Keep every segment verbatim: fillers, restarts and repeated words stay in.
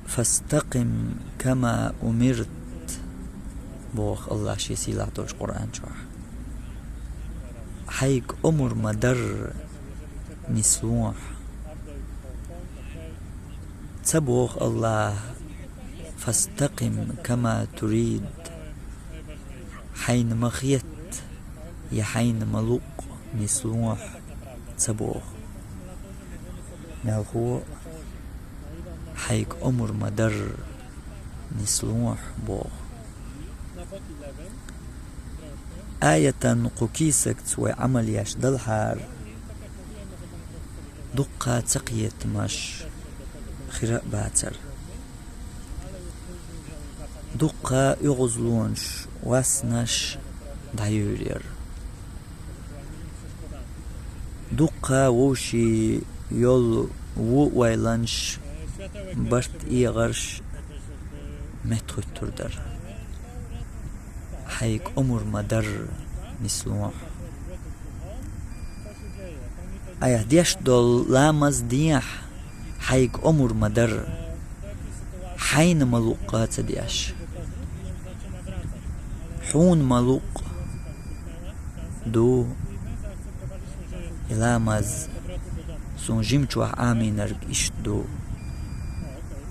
فاستقم كما أمرت, боху Аллахьа Шен сийлахь долчу Къуръан чохь. Хьайга омра ма-дарра нислохьа. Ца боху Аллахьа: فاستقم كما تريد, хьайна ма-хетта я хьайна ма-луъу нислохьа, ца боху. Мелхо а: хьайга омра ма-дарра нислохьа, боху. Аятан кху кийсакца вай Ӏамал еш далахьара, дуккха а цакхетамаш хир а бацара. Дуккха а оьгӀазлонаш, васнаш дӀайуьйр яра. Дуккха а вовшийн йолу вон ойланаш, барт эгӀарш меттахӀуьттур дара. Хьайга омра ма-дарра нислохьа. Айхьа деш долу ламаз дехьа хьайга омра ма-дарра, хьайна ма-луъу а ца деш. Хьуна ма-луъу ду и ламаз, суна жимчохь Ӏамийнарг иштта ду,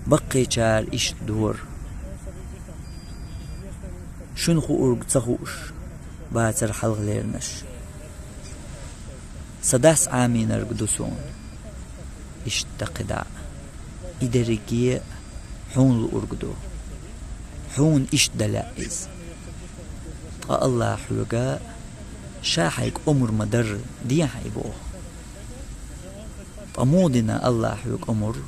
баккхийчара иштта дора. Шуна хуург ца хууш бацара хьалхалернаш. Сан дас Ӏамийнарг ду суна иштта кхидӀа а. И дерриге а хьуна луург ду. Хьуна иштта дан лаьа иза. Ткъа Аллахьа хьоьга Ша хьайга омра ма-дарра дехьа и боху. Ткъа муха дина Аллахьа хьоьга омра?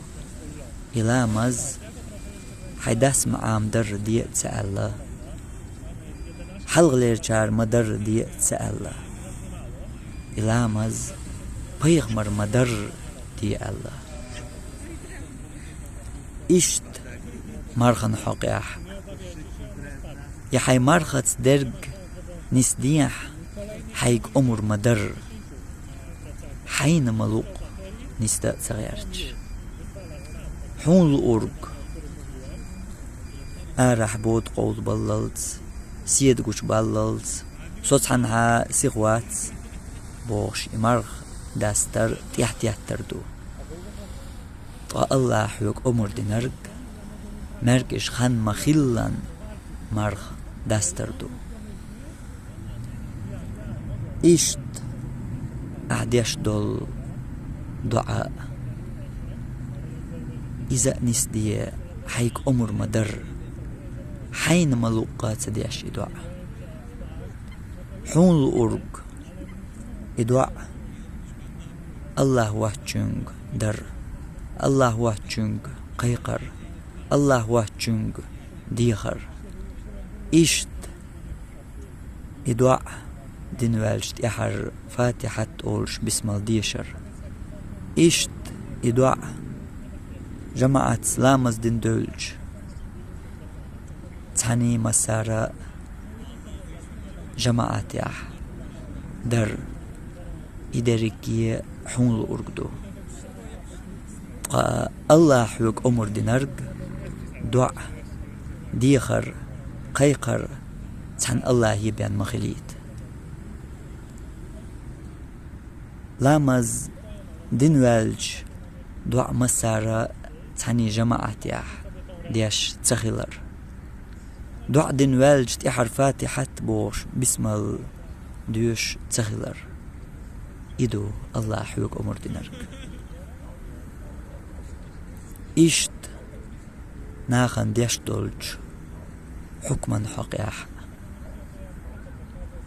И ламаз хьайн дас ма-Ӏамадарра де а ца аьлла, хьалхалерчара ма-дарра де а ца аьлла. И ламаз пайхамара ма-дарра де аьлла. Иштта мархана хьокъехь, я хьайн мархаца дерг нисдехьа хьайга омра ма-дарра, хьайна ма-луъу нисдан а ца гӀерташ. Хьуна луург арахь бода къовлабаллалц, седа гучубаллалц, со цхьанхьа сиха вац бохуш, и марха дастар тӀаьхьатеттар ду. Ткъа Аллахьа хьоьга омра динарг, маьркӀажа хан ма-хиллан, марха дастар ду. Иштта ахь деш долу доӀа а, иза а нисде хьайга омра ма-дарра, хьайна ма-луъу а ца деш и доӀа. Хьуна луург и доӀа Аллахь воцчуьнга дар, Аллахь воцчуьнга кхайкхар, Аллахь воцчуьнга дехар. Иштта и доӀа дина ваьлча тӀаьхьара Фатихьат олуш бисмал дешар. Иштта и доӀа жамаӀатца ламаз дина девлча, цхьаьний массара а жамаӀатехь дар, и дерриге хьуна луург ду. Ткъа Аллахьа хьоьга омра динарг, доӀа, дехар, кхайкхар цхьана Аллахье бен ма хилийта. Ламаз дина ваьлча, доӀа массара а цхьаьний жамаӀатехь деш ца хилар. ДоӀа дина ваьлча, тӀаьхьара Фатихьат бохуш, бисмал доьшуш ца хилар. И ду Аллахьа хьоьга омра динарг. Иштта нахана деш долчу хьукман хьокъехь,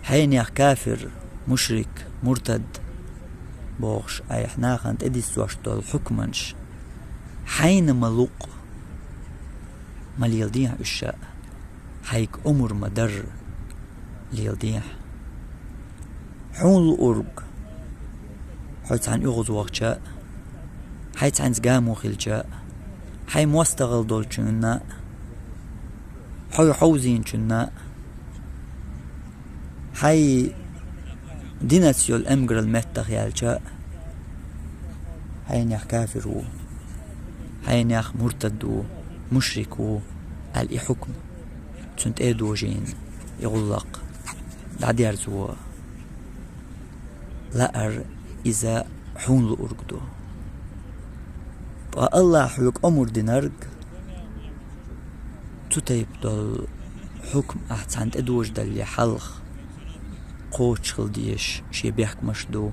хьенех кафир, мушрик, муртад бохуш, айхьа нахана тӀедиссош долу хьукманаш, хьайна ма-луъу ма леладехьа уьш а, хьайга омра ма-дарра леладехьа. Хьуна луург, хьо цхьаьна оьгӀаз вахча а, хьайн цхьаьнца гамо хилча а, хьайн мостагӀалла долчунна а, хьо хьовзийначунна а, хьайн динца йолу эмгаралла меттах яьлча а, хьенех кафир ву, хьенех муртад ву, мушрик ву аьлла и хьукм, цунна тӀе а дожийна, и гӀуллакх дӀадерзо лаар, иза хьуна луург ду. Ткъа Аллахьа хьоьга омра динарг, цу тайпа долу хьукм ахь цхьанна тӀедожадалале хьалха, кхочуш хила дезаш шен бехкамаш ду.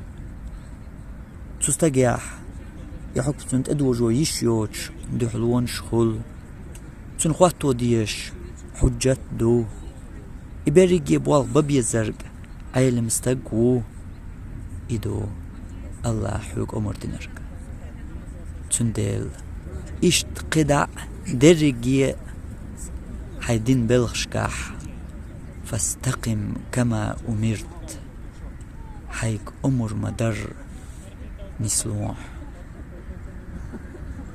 Цу стагехь и хьукм цунна тӀедожо йиш йоцуш дуьхьалонаш хуьлу. Цунна хӀотто дезаш хьуьжжат ду. И берриге болх бан безарг Ӏелам стаг ву. И ду Аллахьа хьоьга омра динарг. Цундела иштта кхидӀа а дерриге а хьайн динан белхашкахь: «Фастакъим кама умирт», хьайга омра ма-дарра нислахь.